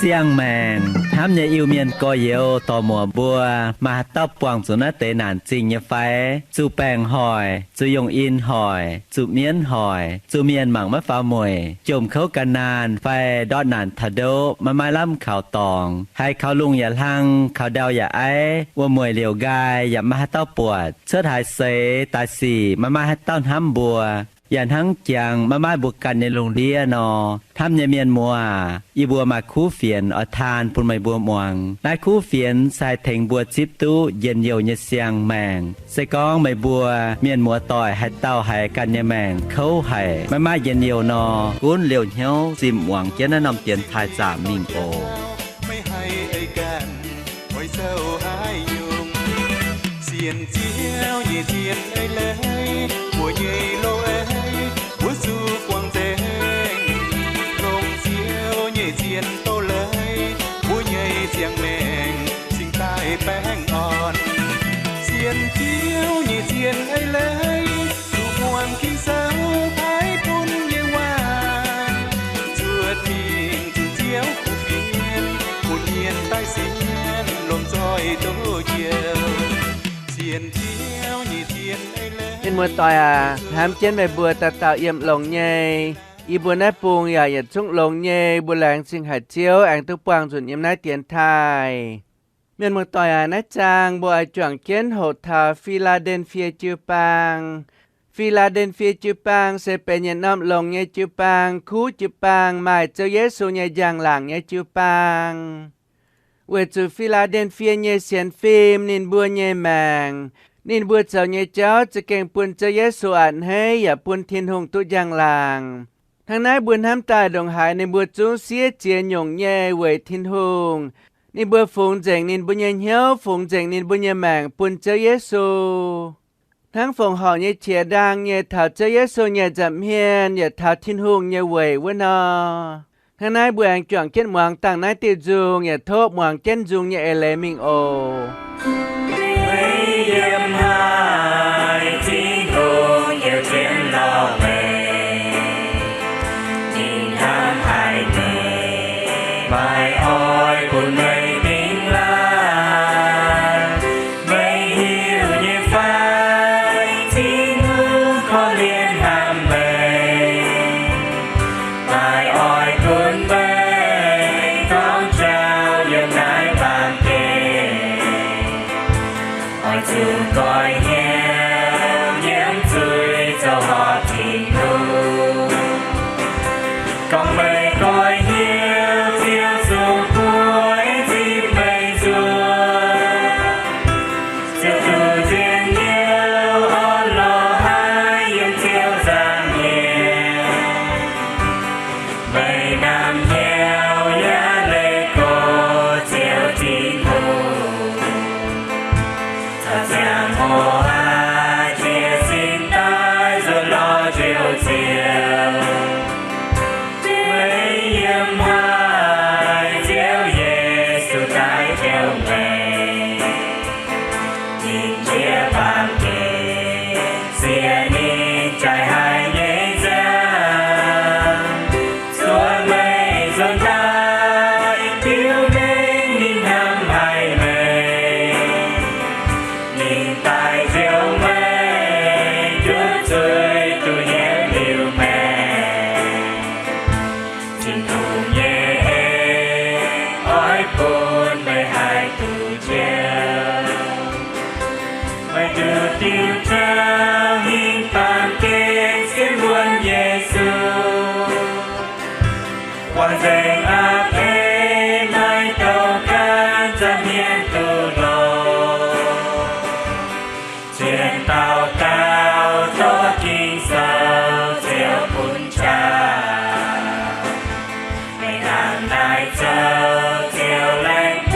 Siang-maengc hnamv nyei Iu-Mienh gorx-youz dorc-muoc mbuo, maaih haaix dauh buangh zuqc naaiv deix naanc zingh nyei fai? Zuqc baengc hoic, zuqc yongh in hoic, zuqc mienv hoic, zuqc mienh mangc maiv faaux mueic, jomc kouv gan naanh fai ndortv naanc taux ndoqv maiv maaih lamh kaux dorngx, haiz kaux lungh yaac hlang, kaux ndau yaac aiv, wuom-mueic liouc nqaai yaac maiv maaih haaix dauh buatc, cuotv haaix seix daaih sic maiv maaih haaix dauh hnamv mbuo, yaac hnangv jangx maiv maaih mbuo ganh nyei lungh ndiev nor, hnamv nyei mienh muoz, yie mbuo maaih kuv fienx oix taan bun meih mbuo muangx. Naaiv kuv fienx se haih tengx mbuo zipv duqv njien-youh nyei siang-maengc. Se gorngv meih mbuo mienh muoz-doic haaix dauh haiz ganh nyei maengc kouv haic, maiv maaih njien-youh nor, gunv liouh hnyouv zimh muangx jienv naaiv norm dienx taaih zaamc mingh oc. Meih haih ei ganh oix zoux haaix nyungc? Sienx Ziouv nyei zien ei leiz, mbuo nyei loz-ei mbuo zuqc buangh nzengc. Longc Ziouv nyei zien doz-leiz, mbuo nyei ziangh maengc cingx daaih baengh orn. Sienx Ziouv nyei zien ei leiz, zuqc muangx Ging-Sou paaiv bun nyei waac, zuotc mingh zuqc Ziouv kuv fienx, bun mienh daaih sienx lomh nzoih doz njoux. Sienx Ziouv nyei zien ei leiz. Mienh muoz-doic aac, hnamv jienv meih mbuo dauh dauh yiem longx nyei. Yie mbuo naaiv bung yaac yietc zungv longx nyei. Mbuo laengz zingh haic Ziouv aengx duqv buangh nzunc yiem naaiv dienx taaih. Mienh muoz-doic aac, naaiv zaang mbuo oix juangc jienv hoqc taux Fi^laa^nden^fie jiu-baang. Fi^laa^nden^fie jiu-baang se benx yietc norm longx nyei jiu-baang, kuv jiu-baang, maaih Ziouv Yesu nyei njang-laangc nyei jiu-baang. Weic zuqc Fi^laa^nden^fie nyei sienx fim, ninh mbuo nyei maengc, ninh mbuo zoux nyei jauv za'gengh bun Ziouv Yesu a'hneiv yaac bun Tin-Hungh duqv njang-laangc. Hnangv naaiv mbuo hnamv daaih ndongc haaix ninh mbuo zungv siev jiez nyungc nyei weic Tin-Hungh. Ninh mbuo fungx nzengc ninh mbuo nyei hnyouv, fungx nzengc ninh mbuo nyei maengc bun Ziouv Yesu. Hnangv fongc horc nyei qiex ndaang nyei taux Ziouv Yesu nyei nza'hmien yaac taux Tin-Hungh nyei weic wuov nor. Hnangv naaiv mbuo aengx juangc jienv muangx dangh naaiv diuh nzung, yaac tov muangx jienv nzung nyei eix leiz mingh oc. Meih yiem haaix, Tin-Hungh yiem jienv nor meih. Ninh hnamv haic meih, maiv oix bun meih dingh laangh. Meih hiuv nyei fai, Tin-Hungh korv-lienh hnamv meih, maiv oix bun meih gorngv jauv yiem naaiv baamh gen. Oix zuqc goix hnyouv nyiemv zuiz zoux horpc Tin-Hungh. Gorngv meih goix hnyouv, Ziouv zungv bueix zipv meih nzuonx. Ziouv duqv nziex hnyouv orn-lorqc haiv yiem Ziouv nza'hmien. Meih namx hnyouv yaac leih gorx Ziouv Tin-Hungh. Caux ziangh hoc aqv, jiez sin daaih nzuonx lorz Njoux Ziouv. Meih yiem haaix, Ziouv Yesu daaih njoux meih. Ninh njiec baamh gen, sienx ninh jaaix haic nyei nziaamv, zuov meih nzuonx daaih, biux mengh ninh hnamv haic meih. Ninh daaih njoux meih, juov zuiz duqv hietv liuz maengc. Tin-Hungh nyei en oix bun meih haih duqv njoux. Meih duqv diuh jauv hingh baamh gen sienx wuonx Yesu. Wangc nzengc a'hneiv meih, maiv douh gaanv nza'hmien duqv longx. Cien dauh dauh doqc Ging-Sou, Ziouv bun qaqv. Meih hnangv naaiv zoux, Ziouv laengz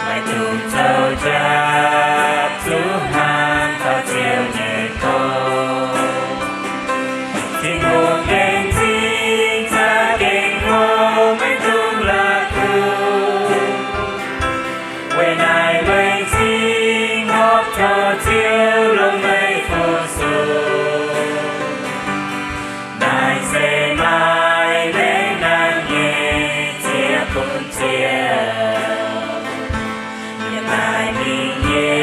Maiv dungx zoux njapc zuqc hnangv taux Ziouv nyei dorngx. Tin-Hungh nyei m'zing za'gengh hlo, maiv dungx la'kuqv. Weic naaiv weic m'zing horpc tov Ziouv longc meih fu-sux. Naaiv se maaih laengz nangh nyei ziex bun Ziouv. Yiem naaiv mingh yie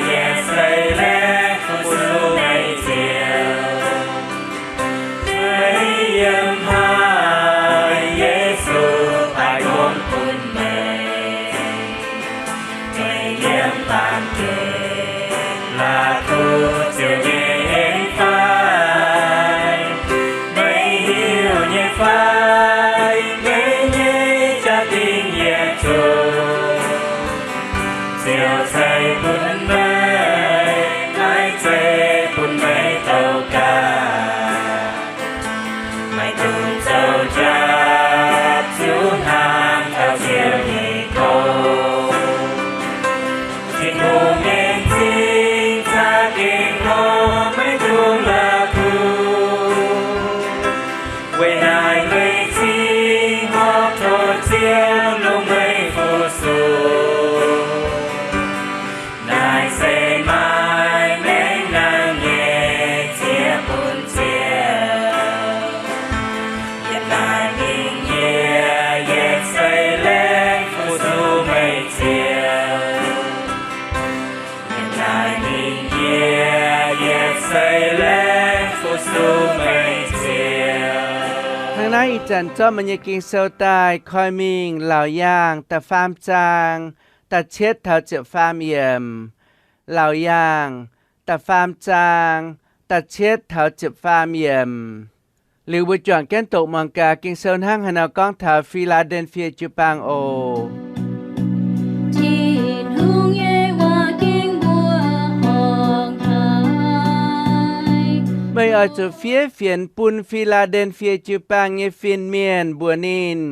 yietc seix laengz fu-sux meih Ziouv. Meih yiem haaix, Yesu baaic gorngv bun meih. Meih yiem baamh gen la'kuqv Ziouv nyei en fai? Meih hiuv nyei fai? Meih nyei jaa-dingh yietc zungv Ziouv ceix bun meih, maiv zeiz bun meih douc gaax. Maiv dungx zoux njapc zuqc hnangv taux Ziouv nyei dorngx. Tin-Hungh nyei m'zing za'gengh hlo, maiv dungx la'kuqv. Weic naaiv weic m'zing horpc tov Ziouv longc meih fu-sux. Naaiv se maaih laengz nangh nyei ziex bun Ziouv. Yiem naaiv mingh yie yietc seix laengz fu-sux meih Ziouv. Yiem naaiv mingh yie yietc seix laengz fu-sux meih Ziouv. Hnangv naaiv ih zanc zorqv meih nyei Ging-Sou daaih koi mingh Laauc Yaangh da'faam zaang da'cietv taux ziepc faam yiemc. Laauc Yaangh da'faam zaang da'cietv taux ziepc faam yiemc. Liuz mbuo juangc jienv doqc muangx gaax Ging-Sou hnangv haaix nor gorngv taux Fi^laa^nden^fie jiu-baang oc. Tin-Hungh nyei waac ging mbuo horngc haic. Meih oix zuqc fiev fienx bun Fi^laa^nden^fie jiu-baang nyei fin-mienh mbuox ninh,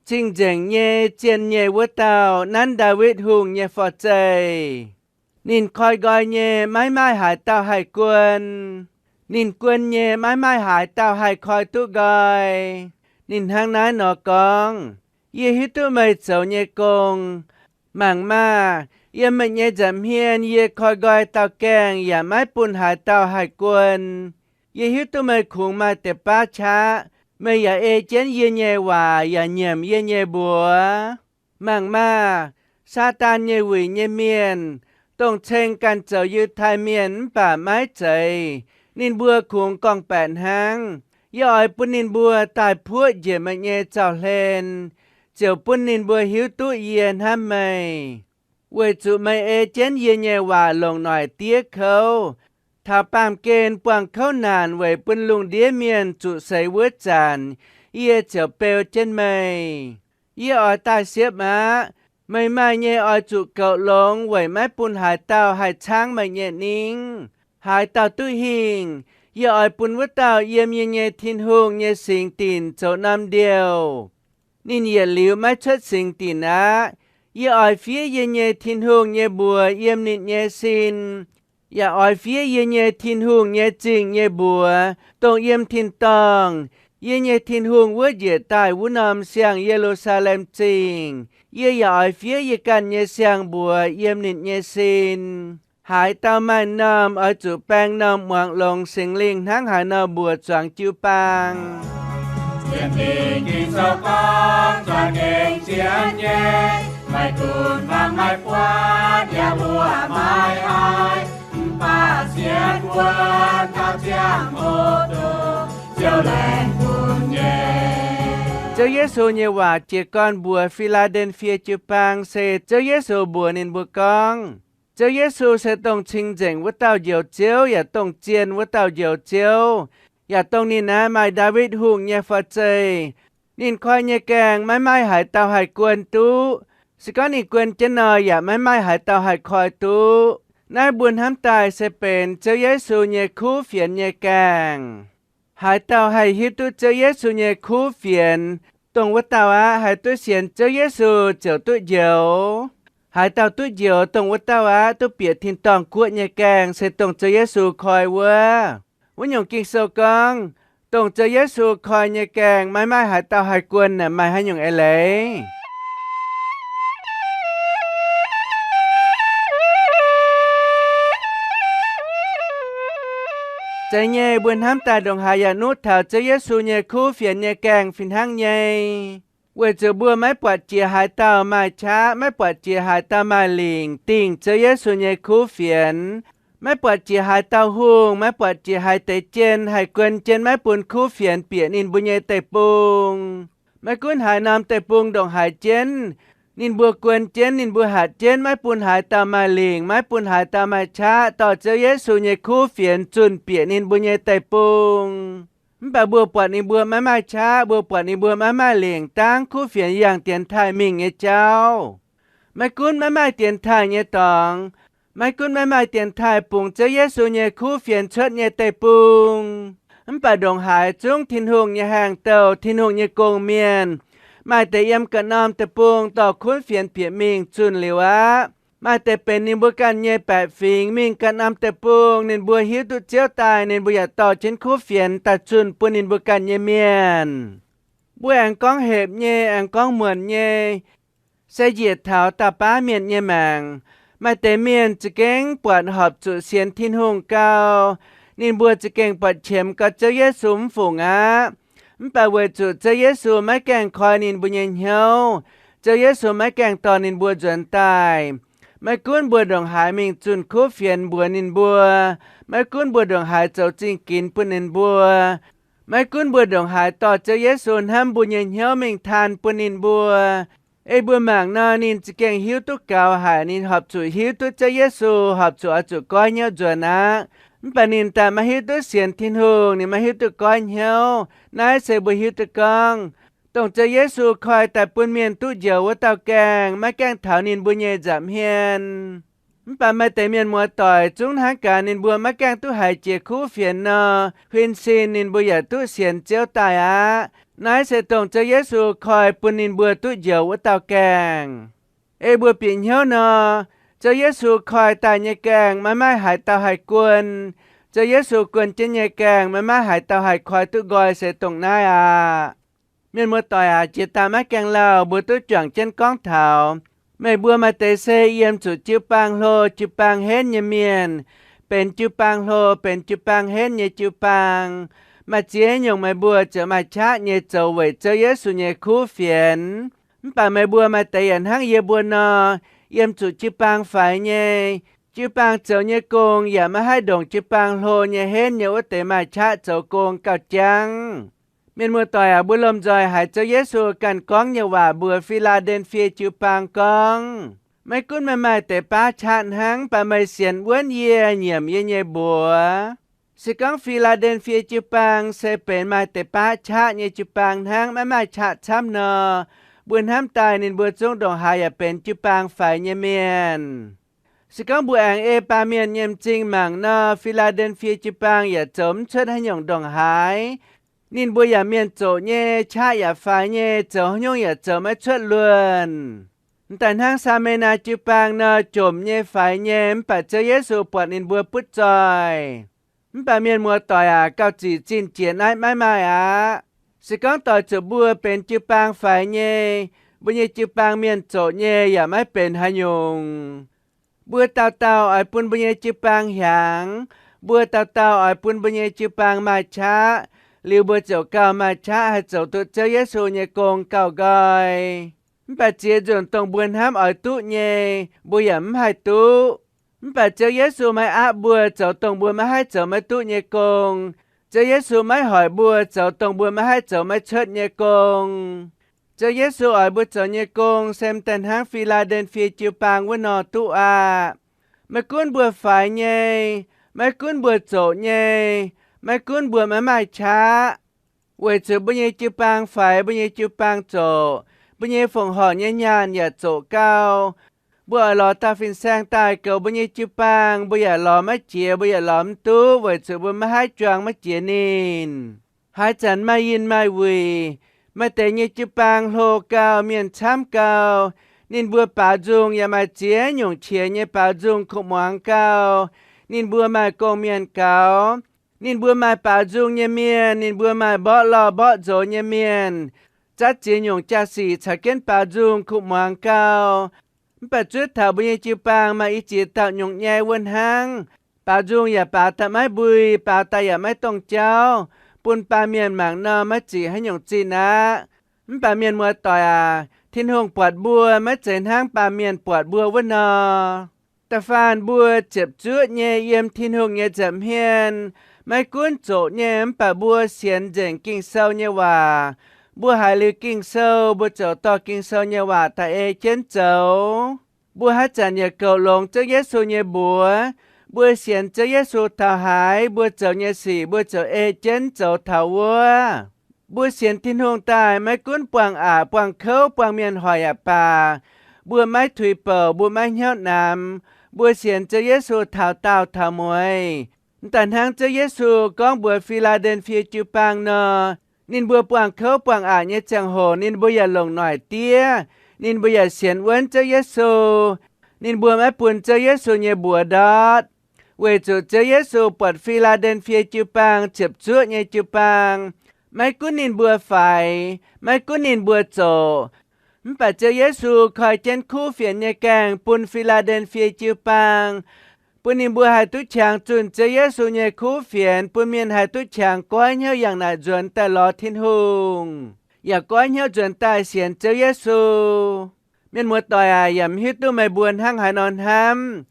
Cing-nzengc nyei, zien nyei wuov dauh, nanv Ndaawitv Hungh nyei forv-zeih. Ninh koi nqoi nyei, maiv maaih haaix dauh haih guon. Ninh guon nyei, maiv maaih haaix dauh haih koi duqv nqoi. Ninh hnangv naaiv nor gorngv, Yie hiuv duqv meih zoux nyei gong. Mangc maah! Yiem meih nyei nza'hmien yie koi nqoi dauh gaengh yaac maiv bun haaix dauh haih guon. Yie hiuv duqv meih kungx maaih deix baav qaqv. Meih yaac ei jienv yie nyei waac yaac nyiemc yie nyei mbuox. Mangc maah! Saadaan nyei wuic nyei mienh, dongh ceng ganh zoux Yiutai Mienh mv baac maiv zeiz, ninh mbuo kungx gorngv-baeqc hnangv. Yie oix bun ninh mbuo daaih puoqv njiec meih nyei zaux-hlen, ziouc bun ninh mbuo hiuv duqv yie hnamv meih. Weic zuqc meih ei jienv yie nyei waac longc noic diev kouv, taux baamh gen buangh kouv naanc weic bun lungh ndiev mienh zuqc seix wuov zanc, yie ziouc beu jienv meih. Yie oix daaih siepv aqv. Meih maaih nyei oix zuqc goux longx weic maiv bun haaix dauh haih caangv meih nyei ningv. Haaix dauh duqv hingh, yie oix bun wuov dauh yiem yie nyei Tin-Hungh nyei singx dinc zoux norm ndiouh. Ninh yietc liuz maiv cuotv singx dinc aqv. Yie oix fiev yie nyei Tin-Hungh nyei mbuox yiem ninh nyei sin, yaac oix fiev yie nyei Tin-Hungh nyei zingh nyei mbuox, dongh yiem tin-dorngh, yie nyei Tin-Hungh wuov njiec daaih wuov norm siang-Ye^lu^saa^lem Zingh. Yie yaac oix fiev yie ganh nyei siang-mbuox yiem ninh nyei sin. Haaix dauh maaih m'normh oix zuqc baeng m'normh muangx longx Singx Lingh hnangv haaix nor mbuox zuangx jiu-baang. Sienx Ging-Sou gorngv za'gengh zien nyei, maiv gunv fangx maiv buatc yaac mbuo maiv haih, mv baac sienx wuov taux ziangh hoc dongh Ziouv laengz bun nyei. Ziouv Yesu nyei waac jiez gorn mbuox Fi^laa^nden^fie jiu-baang se Ziouv Yesu mbuox ninh mbuo gorngv, Ziouv Yesu se dongh cing-nzengc wuov dauh Njoux Ziouv yaac dongh zien wuov dauh Njoux Ziouv, yaac dongh ninh aqv maaih Ndaawitv Hungh nyei forv-zeih. Ninh koi nyei gaengh maiv maaih haaix dauh haih guon duqv. Se gorngv ninh guon jienv nor, yaac maiv maaih haaix dauh haih koi duqv. Naaiv mbuo hnamv daaih se benx Ziouv Yesu nyei kuv fienx nyei gaengh. Haaix dauh haih hiuv duqv Ziouv Yesu nyei kuv fienx, dongh wuov dauh aqv haih duqv sienx Ziouv Yesu ziouc duqv njoux. Haaix dauh duqv njoux, dongh wuov dauh aqv duqv bieqc tin-dorngh guoqv nyei gaengh, se dongh Ziouv Yesu koi wuov. Wuov nyungc Ging-Sou gorngv, dongh Ziouv Yesu koi nyei gaengh maiv maaih haaix dauh haih guon naaic maaih haaix nyungc eix leiz. Zeiz nyei, mbuo hnamv daaih ndongc haaix yaac nuqv taux Ziouv Yesu nyei kuv fienx nyei gaengh fih hnangv nyei. Weic zuqc mbuo maiv buatc jiex haaix dauh maaih qaqv, maiv buatc jiex haaix dauh maaih lingc dingh Ziouv Yesu nyei kuv fienx, maiv buatc jiex haaix dauh hungh, maiv buatc jiex haaix deix jien haih guon jienv maiv bun kuv fienx bieqc ninh mbuo nyei deic-bung. Maiv gunv haaix norm deic-bung ndongc haaix jienv, ninh mbuo guon jienv, ninh mbuo hatc jienv maiv bun haaix dauh maaih lingc, maiv bun haaix dauh maaih qaqv dorh Ziouv Yesu nyei kuv fienx zunh bieqc ninh mbuo nyei deic-bung. Mv baac mbuo buatc ninh mbuo maiv maaih qaqv, mbuo buatc ninh mbuo maiv maaih lingc, dangv kuv fienx yangh dienx taaih mingh nyei jauv. Maiv gunv maiv maaih dienx taaih nyei dorngx, maiv gunv maiv maaih dienx taaih bungx Ziouv Yesu nyei kuv fienx cuotv nyei deic-bung, mv baac ndongc haaix zungv Tin-Hungh nyei haengh douh, Tin-Hungh nyei gong-mienh, maaih deix yiem ganh norm deic-bung dorh kuv fienx bieqc mingh zunh liuz aqv. Maaih deix benx ninh mbuo ganh nyei baeqc fingx mingh ganh norm deic-bung, ninh mbuo hiuv duqv Ziouv daaih, ninh mbuo yaac dorh jienv kuv fienx daaih zunh bun ninh mbuo ganh nyei mienh. Mbuo aengx gorngv hepc nyei, aengx gorngv muonc nyei, se njiec taux dauh baav mienh nyei maengc. Maaih deix mienh za'gengh buatc horpc zuqc sienx Tin-Hungh gau, ninh mbuo za'gengh buatc qiemx gau Ziouv Yesu mv fungc aqv. Mv baac weic zuqc Ziouv Yesu maiv gaengh koi ninh mbuo nyei hnyouv, Ziouv Yesu maiv gaengh dorh ninh mbuo nzuonx daaih. Maiv gunv mbuo ndongc haaix mingh zunh kuv fienx mbuox ninh mbuo, maiv gunv mbuo ndongc haaix zoux zingh ginx bun ninh mbuo, maiv gunv mbuo ndongc haaix dorh Ziouv Yesu hnamv mbuo nyei hnyouv mingh taan bun ninh mbuo, ei mbuo mangc nor, ninh za'gengh hiuv duqv gaux haic. Ninh horpc zuqc hiuv duqv Ziouv Yesu, horpc zuqc oix zuqc goiv hnyouv nzuonx aqv. Mv baac ninh daaih maiv hiuv duqv sienx Tin-Hungh, ninh maiv hiuv duqv goiv hnyouv. Naaiv se mbuo hiuv duqv gorngv, dongh Ziouv Yesu koi daaih bun mienh duqv njoux wuov dauh gaengh maiv gaengh taux ninh mbuo nyei nza'hmien. Mv baac maaih deix mienh muoz-doic zungv hnangv gaax, ninh mbuo maiv gaengh duqv haiz jiex kuv fienx nor, huin sin ninh mbuo yaac duqv sienx Ziouv daaih aqv. Naaiv se dongh Ziouv Yesu koi bun ninh mbuo duqv njoux wuov dauh gaengh. Ei mbuo bieqc hnyouv nor, Ziouv Yesu koi daaih nyei gaengh maiv maaih haaix dauh haih guon. Ziouv Yesu guon jienv nyei gaengh maiv maaih haaix dauh haih koi duqv nqoi, se dongh naaiv aqv. Mienh muoz-doic aac, jiex daaih maiv gaengh lauh mbuo duqv juangc jienv gorngv taux, meih mbuo maaih deix se yiem zuqc jiu-baang hlo jiu-baang henv nyei mienh, benx jiu-baang hlo benx jiu-baang henv nyei jiu-baang. Maaih ziex nyungc meih mbuo ziouc maaih qaqv nyei zoux weic Ziouv Yesu nyei kuv fienx. Mv baac meih mbuo maaih deix yaac hnangv yie mbuo nor, yiem zuqc jiu-baang faix nyei. Jiu-baang zoux nyei gong yaac maiv haih ndongc jiu-baang hlo nyei henv nyei wuov deix maaih qaqv zoux gong gauh jangv. Mienh muoz-doic aac, mbuo lomh nzoih haiz Ziouv Yesu ganh gorngv nyei waac mbuox Fi^laa^nden^fie jiu-baang gorngv, maiv gunv meih maaih deix baav qaqv hnangv, mv baac meih sienx wuonv yie, nyiemc yie nyei mbuox. Se gorngv Fi^laa^nden^fie jiu-baang se benx maaih deix baav qaqv nyei jiu-baang hnangv, maiv maaih qaqv camv nor, mbuo hnamv daaih ninh mbuo zungv ndongc haaix yaac benx jiu-baang faix nyei mienh. Se gorngv mbuo aengx ei baamh mienh nyei m'zing mangc nor, Fi^laa^nden^fie jiu-baang yaac zoux mv cuotv haaix nyungc ndongc haaix. Ninh mbuo yaac mienh zoqc nyei, qaqv yaac faix nyei, zoux haaix nyungc yaac zoux maiv cuotv luonh. M'daaih hnangv Saa^me^naa jiu-baang nor, jomc nyei, faix nyei, mv baac Ziouv Yesu buatc ninh mbuo butv zoih. Mv baac mienh muoz-doic aac, gauh zic zinh jiex naaiv maiv maaih aqv. Se gorngv doix zuqc mbuo benx jiu-baang faix nyei, mbuo nyei jiu-baang mienh zoqc nyei yaac maiv benx haaix nyungc. Mbuo dauh dauh oix bun mbuo nyei jiu-baang hiaangx. Mbuo dauh dauh oix bun mbuo nyei jiu-baang maaih qaqv. Liuz mbuo ziouc gauh maaih qaqv haih zoux duqv Ziouv Yesu nyei gong gauh nqoi. Mv baac ziex nzunc dongh mbuo hnamv oix duqv nyei, mbuo yaac mv haih duqv. Mv baac Ziouv Yesu maiv aapv mbuo zoux dongh mbuo maiv haih zoux maiv duqv nyei gong. Ziouv Yesu maiv hoic mbuo zoux dongh mbuo maiv haih zoux maiv cuotv nyei gong. Ziouv Yesu oix mbuo zoux nyei gong se m'daaih hnangv Fi^laa^nden^fie jiu-baang wuov nor duqv aqv. Maiv gunv mbuo faix nyei, maiv gunv mbuo zoqc nyei, maiv gunv mbuo maiv maaih qaqv, weic zuqc mbuo nyei jiu-baang faix, mbuo nyei jiu-baang zoqc, mbuo nyei fongc horc nyei nyaanh yaac zoqc gau. Mbuo oix lorz dauh fin-saeng daaih goux mbuo nyei jiu-baang, mbuo yaac lorz maiv jiex, mbuo yaac lorz mv duqv, weic zuqc mbuo maiv haih juang maiv jiex ninh. Haaix zanc maaih yinh maaih wuic, maaih deix nyei jiu-baang hlo gau, mienh camv gau, Ninh mbuo baaux nzung yaac maaih ziex nyungc qiex nyei baaux nzung kuv muangx gau. Ninh mbuo maaih gong-mienh gaux. Ninh mbuo maaih baaux nzung nyei mienh, ninh mbuo maaih mborqv lorh mborqv nzox nyei mienh, zatv ziex nyungc jaa-sic caux jienv baaux nzung kuv muangx gau. Mv baac zuov taux mbuo nyei jiu-baang maaih i ziex dauh nyungc nyei wuov hnangv, baaux nzung yaac baaux daaih maiv mbui, baaux daaih yaac maiv dongh jauv, bun baamh mienh mangc nor maiv zic haaix nyungc zinh aqv. Mv baac mienh muoz-doic aac, Tin-Hungh buatc mbuo maiv zeiz hnangv baamh mienh buatc mbuo wuov nor. Da'faanh mbuo ziepc zuoqv nyei yiem Tin-Hungh nyei nza'hmien, maiv gunv zoqc nyei mv baac mbuo sienx nzengc Ging-Sou nyei waac. Mbuo haiz liuz Ging-Sou, mbuo ziouc dorh Ging-Sou nyei waac daaih ei jienv zoux. Mbuo haaix zanc yaac goux longx Ziouv Yesu nyei mbuox. Mbuo sienx Ziouv Yesu taux haaix, mbuo zoux nyei sic mbuo ziouc ei jienv zoux taux wuov. Mbuo sienx Tin-Hungh daaih maiv gunv buangh aqc, buangh kouv, buangh mienh hoic yaac baac, mbuo maiv tuix bouc, mbuo maiv hnyouv namx. Mbuo sienx Ziouv Yesu taux daauh taux mueiz. Mv daaih hnangv Ziouv Yesu gorngv mbuox Fi^laa^nden^fie jiu-baang nor, ninh mbuo buangh kouv buangh aqc nyei ziangh hoc ninh mbuo yaac longc noic diev. Ninh mbuo yaac sienx wuonv Ziouv Yesu. Ninh mbuo maiv bun Ziouv Yesu nyei mbuox ndortv. Weic zuqc Ziouv Yesu buatc Fi^laa^nden^fie jiu-baang ziepc zuoqv nyei jiu-baang, maiv gunv ninh mbuo faix, maiv gunv ninh mbuo zoqc, mv baac Ziouv Yesu koi jienv kuv fienx nyei gaengh bun Fi^laa^nden^fie jiu-baang, bun ninh mbuo haih duqv qangx zunh Ziouv Yesu nyei kuv fienx, bun mienh haih duqv qangx goiv hnyouv yangh naaic nzuonx daaih lorz Tin-Hungh, yaac goiv hnyouv nzuonx daaih sienx Ziouv Yesu. Mienh muoz-doic aac, yaac mv hiuv duqv meih mbuo hnangv haaix nor hnamv.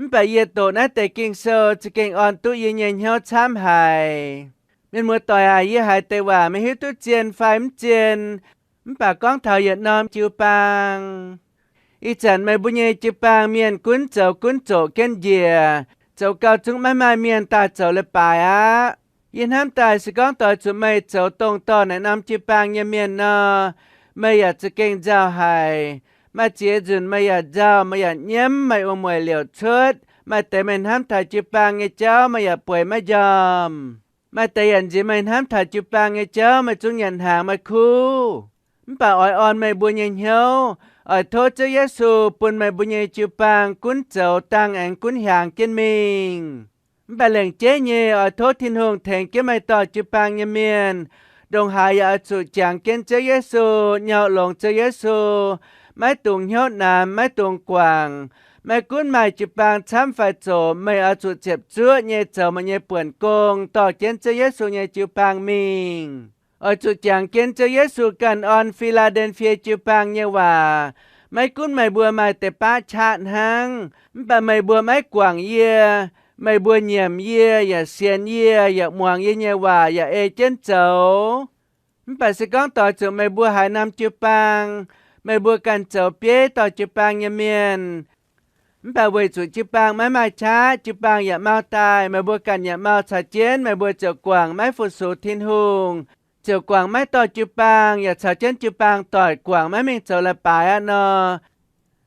Mv baac yie doqc naaiv deix Ging-Sou za'gengh orn duqv yie nyei hnyouv camv haic. Mienh muoz-doic aac, yie haiz deix waac meih hiuv duqv zien fai mv zien, mv baac gorngv taux yietc norm jiu-baang, ih zanc meih mbuo nyei jiu-baang mienh gunv zoux gunv zoqc jienv njiec, zoux gau zungv maiv maaih mienh daaih zoux leiz-baaix aqv. Yie hnamv daaih se gorngv doix zuqc meih zoux dongh dorh naaiv norm jiu-baang nyei mienh nor, meih yaac za'gengh nzauh haic. Maaih ziex nzunc meih yaac nzauh, meih yaac nyiemv, meih wuom-mueic liouc cuotv. Maaih deix meih hnamv taux jiu-baang nyei jauv meih yaac bueix maiv njormh. Maaih deix yaac nziex meih hnamv taux jiu-baang nyei jauv meih zungv nyanc hnaangx maiv kuv. Mv baac oix orn meih mbuo nyei hnyouv, oix tov Ziouv Yesu bun meih mbuo nyei jiu-baang gunv zoux dangh aengx gunv hiaangx jienv mingh. Mv baac lengc jeiv nyei oix tov Tin-Hungh tengx jienv meih dorh jiu-baang nyei mienh ndongc haaix yaac oix zuqc jangx jienv Ziouv Yesu, nyau longx Ziouv Yesu, maiv dungx hnyouv namx, maiv dungx guangc. Maiv gunv maaih jiu-baang camv fai zoqc, meih oix zuqc ziepc zuoqv nyei zoux meih nyei buonc gong dorh jienv Ziouv Yesu nyei jiu-baang mingh. Oix zuqc jangx jienv Ziouv Yesu ganh orn Fi^laa^nden^fie jiu-baang nyei waac. Maiv gunv meih mbuo maaih deix baqv qaqv hnangv, mv baac meih mbuo maiv guangc yie, meih mbuo nyiemc yie yaac sienx yie yaac muangx yie nyei waac yaac ei jienv zoux. Mv baac se gorngv doix zuqc meih mbuo haaix norm jiu-baang, meih mbuo ganh zoux bieiv dorh jiu-baang nyei mienh, mv baac weic zuqc jiu-baang maiv maaih qaqv, jiu-baang yaac mau daaih, meih mbuo ganh yaac mau caux jienv, meih mbuo ziouc guangc maiv fu-sux Tin-Hungh, ziouc guangc maiv dorh jiu-baang yaac caux jienv jiu-baang doic guangc maiv mingh zoux leiz-baaix aqv nor,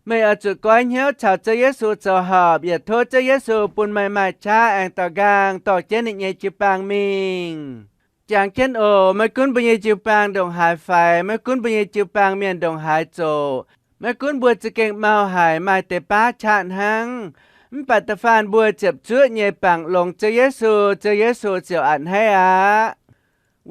meih oix zuqc goiv hnyouv caux Ziouv Yesu zoux horpc, yaac tov Ziouv Yesu bun meih maaih qaqv aengx daux nqaang dorh jienv ninh nyei jiu-baang mingh. Jangx jienv oc. Maiv gunv mbuo nyei jiu-baang ndongc haaix faix, maiv gunv mbuo nyei jiu-baang mienh ndongc haaix zoqc, maiv gunv mbuo za'gengh mau haic, maaih deix baav qaqv hnangv, mv baac da'faanh mbuo ziepc zuoqv nyei bangc longx Ziouv Yesu, Ziouv Yesu ziouc a'hneiv aqv.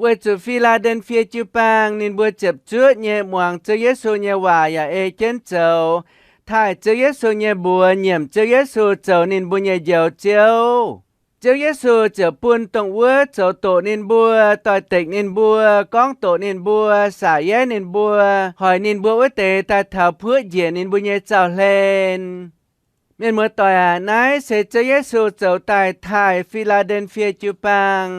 Weic zuqc Fi^laa^nden^fie jiu-baang ninh mbuo ziepc zuoqv nyei muangx Ziouv Yesu nyei waac yaac ei jienv zoux, taaih Ziouv Yesu nyei mbuox, nyiemc Ziouv Yesu zoux ninh mbuo nyei Njoux Ziouv, Ziouv Yesu ziouc bun dongh wuov zoux doqc ninh mbuo, doix-dekc ninh mbuo, gorngv doqc ninh mbuo, saac yaiv ninh mbuo, hoic ninh mbuo wuov deix daaih taux puoqv njiec ninh mbuo nyei zaux-hlen. Mienh muoz-doic aac, naaiv se Ziouv Yesu zoux daaih taaih Fi^laa^nden^fie jiu-baang,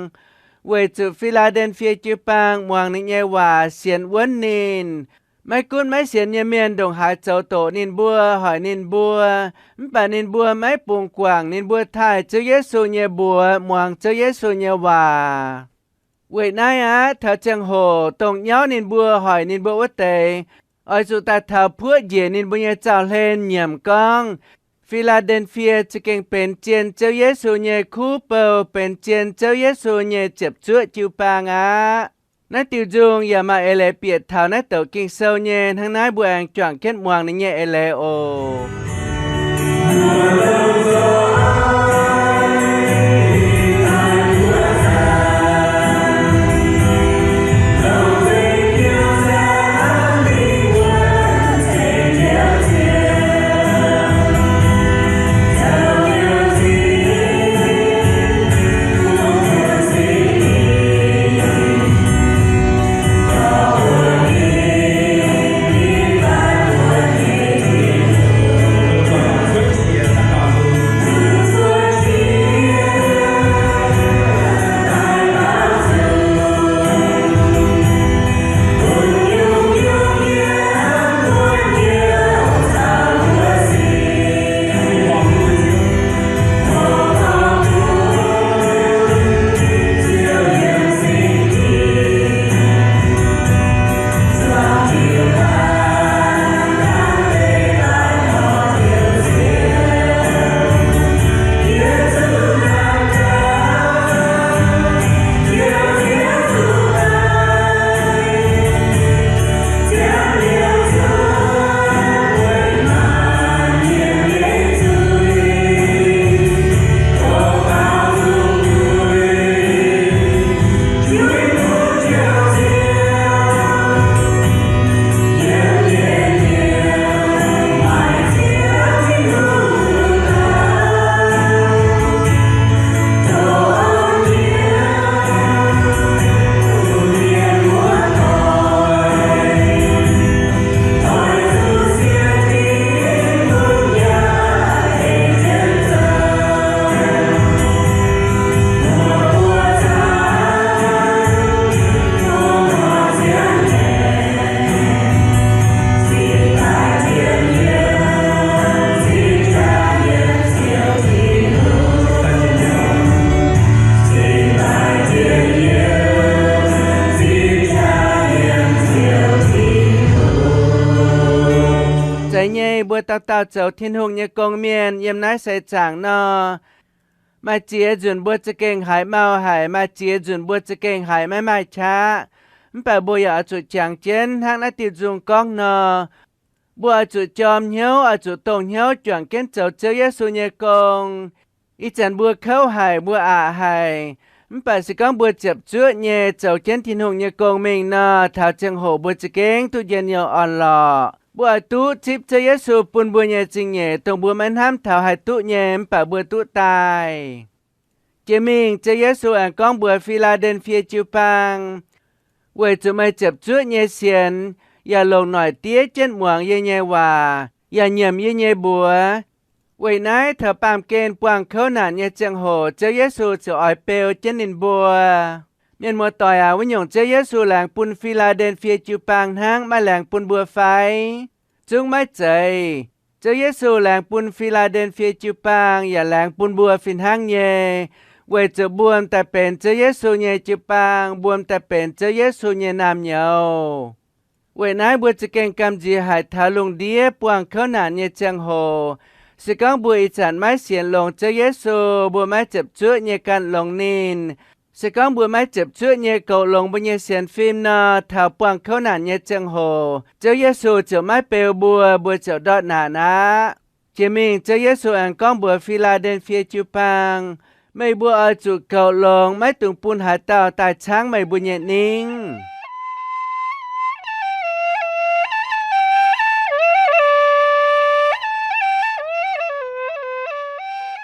weic zuqc Fi^laa^nden^fie jiu-baang muangx ninh nyei waac, sienx wuonv ninh. Maiv gunv maiv sienx nyei mienh ndongc haaix zoux doqc ninh mbuo, hoic ninh mbuo, mv baac ninh mbuo maiv bungx guangc, ninh mbuo taaih Ziouv Yesu nyei mbuox, muangx Ziouv Yesu nyei waac. Weic naaiv aqv, taux ziangh hoc dongh nyauv ninh mbuo, hoic ninh mbuo wuov deix, oix zuqc daaih taux puoqv njiec ninh mbuo nyei zaux-hlen nyiemc gorngv, Fi^laa^nden^fie za'gengh benx zien Ziouv Yesu nyei kuv bou, benx zien Ziouv Yesu nyei ziepc zuoqv jiu-baang aqv. Naaiv diuh nzung yaac maaih eix leiz bieqc taux naaiv douc Ging-Sou nyei. Hnangv naaiv mbuo aengx juangc jienv muangx ninh nyei eix leiz oc. Zeiz nyei, mbuo dauh dauh zoux Tin-Hungh nyei gong mienh yiem naaiv seix zaangc nor, maaih ziex nzunc mbuo za'gengh haiz mau haic, maaih ziex nzunc mbuo za'gengh haiz maiv maaih qaqv. Mv baac mbuo yaac oix zuqc jangx jienv hnangv naaiv diuh nzung gorngv nor, mbuo oix zuqc jorm hnyouv, oix zuqc dongh hnyouv juangc jienv zoux Ziouv Yesu nyei gong. Ih zanc mbuo kouv haic, mbuo aqc haic, mv baac se gorngv mbuo ziepc zuoqv nyei zoux jienv Tin-Hungh nyei gong mingh nor, taux ziangh hoc mbuo za'gengh duqv njien-youh orn-lorqc. Mbuo oix duqv zipv Ziouv Yesu bun mbuo nyei zingh nyeic, dongh mbuo maiv hnamv taux haih duqv nyei, mv baac mbuo duqv daaih. Jiex mingh Ziouv Yesu aengx gorngv mbuox Fi^laa^nden^fie jiu-baang, weic zuqc meih ziepc zuoqv nyei sienx, yaac longc noic diev jienv muangx yie nyei waac, yaac nyiemc yie nyei mbuox. Weic naaiv taux baamh gen buangh kouv naanc nyei ziangh hoc, Ziouv Yesu ziouc oix beu jienv ninh mbuo. Mienh muoz-doic aac, wuov nyungc Ziouv Yesu laengz bun Fi^laa^nden^fie jiu-baang hnangv, maaih laengz bun mbuo fai? Zungv maiv zeiz. Ziouv Yesu laengz bun Fi^laa^nden^fie jiu-baang yaac laengz bun mbuo fih hnangv nyei, weic zuqc mbuo m'daaih benx Ziouv Yesu nyei jiu-baang, mbuo m'daaih benx Ziouv Yesu nyei naamh nyouz. Weic naaiv mbuo za'gengh gamh nziex haic taux lungh ndiev buangh kouv naanc nyei ziangh hoc. Se gorngv mbuo ih zanc maiv sienx longx Ziouv Yesu, mbuo maiv ziepc zuoqv nyei ganh longx ninh, se gorngv mbuo maiv ziepc zuoqv nyei goux longx mbuo nyei sienx fim nor, taux buangh kouv naanc nyei ziangh hoc, Ziouv Yesu ziouc maiv beu mbuo, mbuo ziouc ndortv naanc aqv. Jiex mingh Ziouv Yesu aengx gorngv mbuox Fi^laa^nden^fie jiu-baang, meih mbuo oix zuqc goux longx, maiv dungx bun haaix dauh daaih caangv meih mbuo nyei ningv.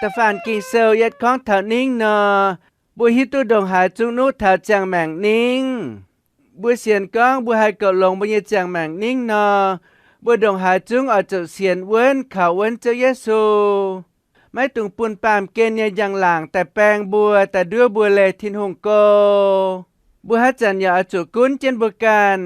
Da'faanh Ging-Sou yietv gorngv taux ningv nor, mbuo hiuv duqv ndongc haaix zungv nuqv taux ziangh maengc ningv. Mbuo sienx gorngv mbuo haih goux longx mbuo nyei ziangh maengc ningv nor, mbuo ndongc haaix zungv oix zuqc sienx wuonv kaux wuonv Ziouv Yesu. Maiv dungx bun baamh gen nyei njang-laangc daaih baeng mbuo, daaih nduov mbuo leih Tin-Hungh go. Mbuo haaix zanc yaac oix zuqc gunv jienv mbuo ganh.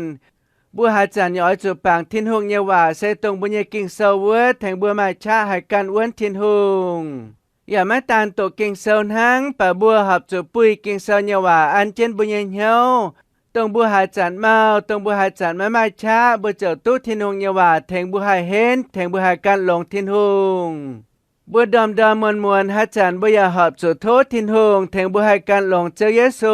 Mbuo haaix zanc yaac oix zuqc bangc Tin-Hungh nyei waac, se dongh mbuo nyei Ging-Sou wuov, tengx mbuo maaih qaqv haih ganh wuonv Tin-Hungh. Yaac maiv daan doqc Ging-Sou hnangv, mv baac mbuo horpc zuqc buih Ging-Sou nyei waac an jienv mbuo nyei hnyouv. Dongh mbuo haaix zanc mau, dongh mbuo haaix zanc maiv maaih qaqv, mbuo ziouc duqv Tin-Hungh nyei waac tengx mbuo haih henv, tengx mbuo haih gan longx Tin-Hungh. Mbuo ndorm-ndorm muonz-muonz haaix zanc mbuo yaac horpc zuqc tov Tin-Hungh tengx mbuo haih gan longx Ziouv Yesu.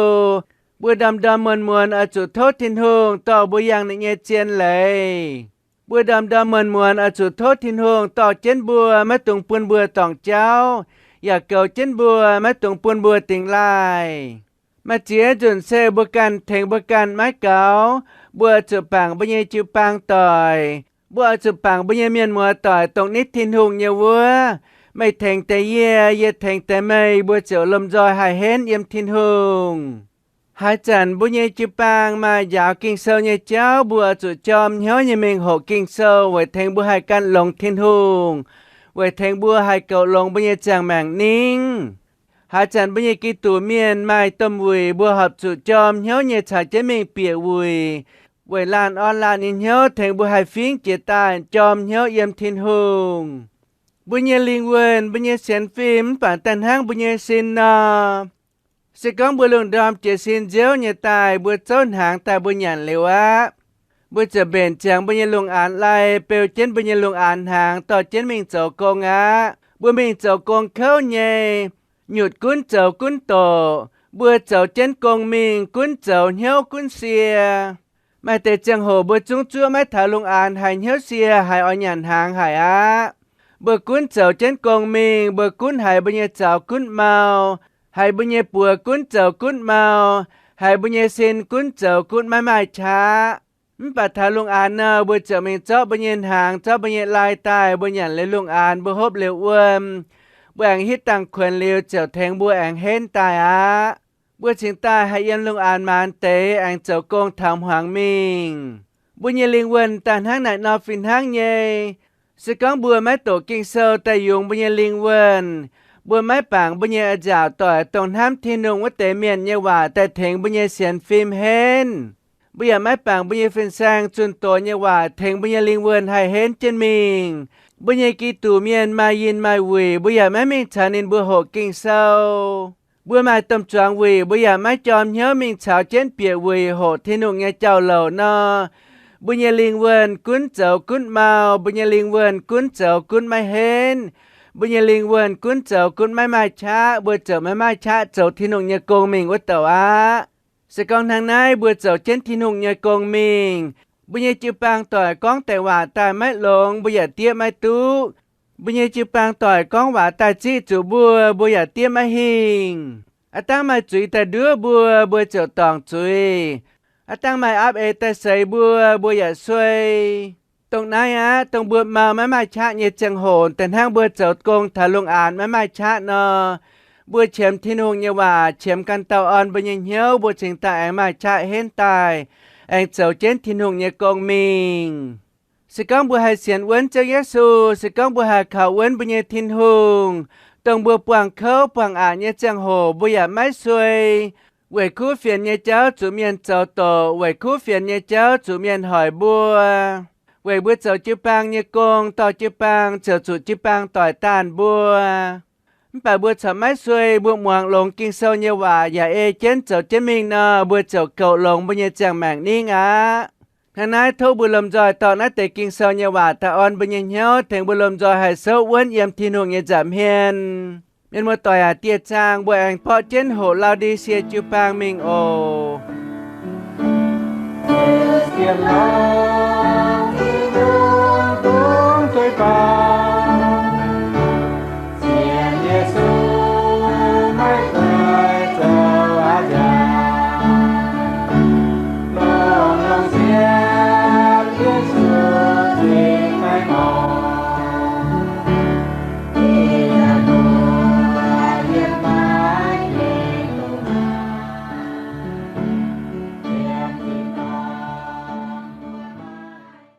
Mbuo ndorm-ndorm muonz-muonz oix zuqc tov Tin-Hungh dorh mbuo yangh ninh nyei zien leiz. Mbuo ndorm-ndorm muonz-muonz oix zuqc tov Tin-Hungh dorh jienv mbuo, maiv dungx bun mbuo dorngc jauv, yaac goux jienv mbuo, maiv dungx bun mbuo dingx laaih. Maaih ziex nzunc se mbuo ganh tengx mbuo ganh maiv gaux. Mbuo oix zuqc bangc mbuo nyei jiu-baang doic. Mbuo oix zuqc bangc mbuo nyei mienh muoz doic, dongh nitv Tin-Hungh nyei wuov. Meih tengx deix yie, yie tengx deix meih, mbuo ziouc lomh nzoih haih henv yiem Tin-Hungh. Haaix zanc mbuo nyei jiu-baang maaih njaaux Ging-Sou nyei jauv, mbuo oix zuqc jorm hnyouv nyei mingh hoqc Ging-Sou weic tengx mbuo haih ganh longx Tin-Hungh, weic tengx mbuo haih goux longx mbuo nyei ziangh maengc ningv. Haaix zanc mbuo nyei Giduc mienh maaih domh wuic, mbuo horpc zuqc jorm hnyouv nyei caux jienv mingh bieqc wuic, weic laanh orn laanh nyei hnyouv tengx mbuo haih fingx jiex daaih jorm hnyouv yiem Tin-Hungh. Mbuo nyei lingh wuonh, mbuo nyei sienx fim mv baac daaih hnangv mbuo nyei sin nor, se gorngv mbuo lungh ndorm jiez sin nziouv nyei daaih, mbuo zouv hnaangx daaih mbuo nyanc liuz aqv, mbuo ziouc mbenc ziangx mbuo nyei lungh aanx lai, beu jienv mbuo nyei lungh aanx hnaangx dorh jienv mingh zoux gong aqv. Mbuo mingh zoux gong kouv nyei, nyutc gunv zoux gunv doqc. Mbuo zoux jienv gong mingh gunv zoux hnyouv gunv sie. Maaih deix ziangh hoc mbuo zungv zuov maiv taux lungh aanx, haiz hnyouv sie, haiz oix nyanc hnaangx haic aqv. Mbuo gunv zoux jienv gong mingh, mbuo gunv haiz mbuo nyei zaux gunv mau, haiz mbuo nyei buoz gunv zoux gunv mau, haiz mbuo nyei sin gunv zoux gunv maiv maaih qaqv. Mv baac taux lungh aanx nor, mbuo ziouc mingh zorqv mbuo nyei hnaangx, zorqv mbuo nyei lai daaih, mbuo nyanc liuz lungh aanx, mbuo hopv liuz wuom, mbuo aengx hitv dangh kuonx liuz ziouc tengx mbuo aengx henv daaih aqv. Mbuo cingx daaih haih yiem lungh aanx maanz deix aengx zoux gong taux hmuangx mingh. Mbuo nyei lingh wuonh daaih hnangv naaic nor fih hnangv nyei. Se gorngv mbuo maiv doqc Ging-Sou daaih yungz mbuo nyei lingh wuonh, mbuo maiv bangc mbuo nyei a'nziaauc doic, dongh hnamv Tin-Hungh wuov deix mienh nyei waac daaih tengx mbuo nyei sienx fim henv, mbuo yaac maiv bangc mbuo nyei fin-saeng zunh doz nyei waac tengx mbuo nyei lingh wuonh haih henv jienv mingh, mbuo nyei Giduc mienh maaih yinh maaih wuic, mbuo yaac maiv mingh caux ninh mbuo hoqc Ging-Sou. Mbuo maaih domh zuangx wuic, mbuo yaac maiv jorm hnyouv mingh caux jienv bieqc wuic hoqc Tin-Hungh nyei jauv-louc nor, mbuo nyei lingh wuonh gunv zoux gunv mau, mbuo nyei lingh wuonh gunv zoux gunv maiv henv, mbuo nyei lingh wuonh gunv zoux gunv maiv maaih qaqv, mbuo ziouc maiv maaih qaqv zoux Tin-Hungh nyei gong mingh wuov douc aqv. Se gorngv hnangv naaiv, mbuo zoux jienv Tin-Hungh nyei gong mingh, mbuo nyei jiu-baang doic gorngv deix waac daaih maiv longx, mbuo yaac diev maiv duqv. Mbuo nyei jiu-baang doic gorngv waac daaih ziqv zuqc mbuo, mbuo yaac diev maiv hingh. Aav dangv maaih zuiz daaih nduov mbuo, mbuo ziouc dorngc zuiz. Aav dangv maaih aapv eix daaih seix mbuo, mbuo yaac suei. Dongh naaiv aqv, dongh mbuo mau maiv maaih qaqv nyei ziangh hoc, da'hnangv mbuo zoux gong taux lungh aanx maiv maaih qaqv nor, mbuo qiemx Tin-Hungh nyei waac, qiemx ganh dauh orn mbuo nyei hnyouv, mbuo cingx daaih aengx maaih qaqv henv daaih, aengx zoux jienv Tin-Hungh nyei gong mingh. Se gorngv mbuo haih sienx wuonv Ziouv Yesu, se gorngv mbuo haih kaux wuonv mbuo nyei Tin-Hungh, dongh mbuo buangh kouv buangh aqc nyei ziangh hoc mbuo yaac maiv suei, weic kuv fienx nyei jauv zuqc mienh zoux doqc, weic kuv fienx nyei jauv zuqc mienh hoic mbuo, weic mbuo zoux jiu-baang nyei gong, dorh jiu-baang ziouc zuqc jiu-baang doic daanh mbuo. Mv baac mbuo corc maiv suei, mbuo muangx longx Ging-Sou nyei waac yaac ei jienv zoux jienv mingh nor, mbuo ziouc goux longx mbuo nyei ziangh maengc ningv aqv. Hnangv naaiv tov mbuo lomh nzoih dorh naaiv deix Ging-Sou nyei waac daaih orn mbuo nyei hnyouv, tengx mbuo lomh nzoih haih souv wuonv yiem Tin-Hungh nyei nza'hmien. Mienh muoz-doic aac, dieh zaang mbuo aengx borqv jienv hoqc Lau^ndi^sie jiu-baang mingh oc.